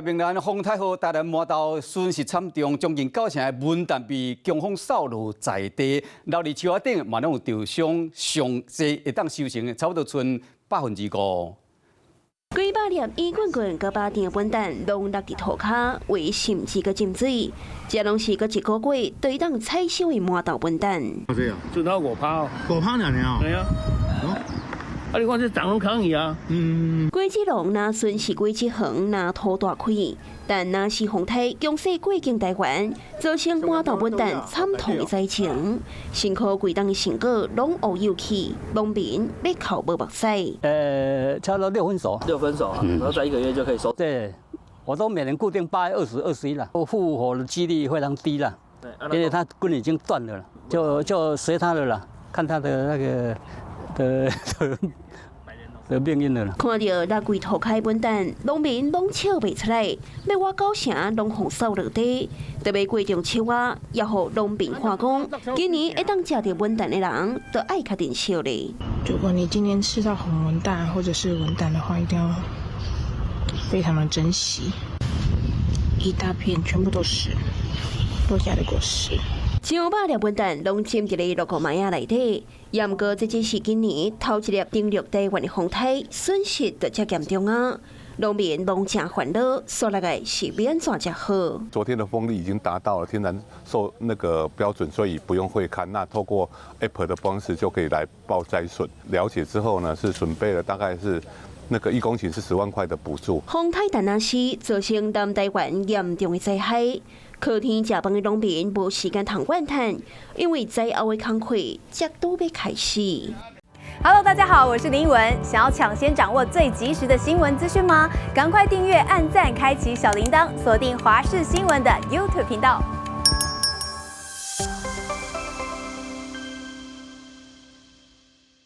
明蘭風颱予台南饃頭損失慘重，將近九成的文旦被強風掃落在地，留佇樹仔頂嘛攏有受傷，上濟會當收成的差不多賰5%。幾百粒圓滾滾、佮飽甜的文旦攏落佇塗跤，有甚至閣浸水，這攏是閣一個月就會當採收的饃頭文旦。這樣，剩到5趴。 5趴爾爾哦。對啊。啊！你看這長攏空去啊。果子農若損失果子園，若土大虧，但若是風颱強勢過境台灣，造成饃頭文旦慘痛的災情，辛苦幾冬的成果攏烏有去，農民欲哭無目屎。差不多6分熟。6分熟，然後再一個月就可以收。對，我都每年固定8月20、21了，復活的幾率非常低了。對，因為它根已經斷了，就隨它的了，看它的那個的命運了。看著落規塗跤文旦，農民攏笑袂出來，欲倚九成攏予掃落地。特別過種樹仔，也予農民看講，今年會當食著文旦的人，都愛較珍惜咧。如果你今年吃到紅文旦或者是文旦的話，一定要非常的珍惜。一大片全部都是落下的果實。上百粒文旦攏浸佇咧六個麥仔內底，毋過這只是今年頭一粒登陸台灣的風颱，損失就遮嚴重啊！農民攏誠煩惱，煞落來是欲按怎才好？昨天的風力已經達到了天然受那個標準，所以不用會勘。那透過 App 的方式就可以來報災損。了解之後呢，是準備了大概是那個1公頃是10萬塊的補助。風颱達那斯造成南台灣嚴重的災害，靠天食飯的農民無時間通怨嘆，因為災後的工課才拄欲開始。 Hello，大家好，我是林文。想要搶先掌握最及時的新聞資訊嗎？趕快訂閱、按讚、開啟小鈴鐺，鎖定華視新聞的 YouTube 頻道。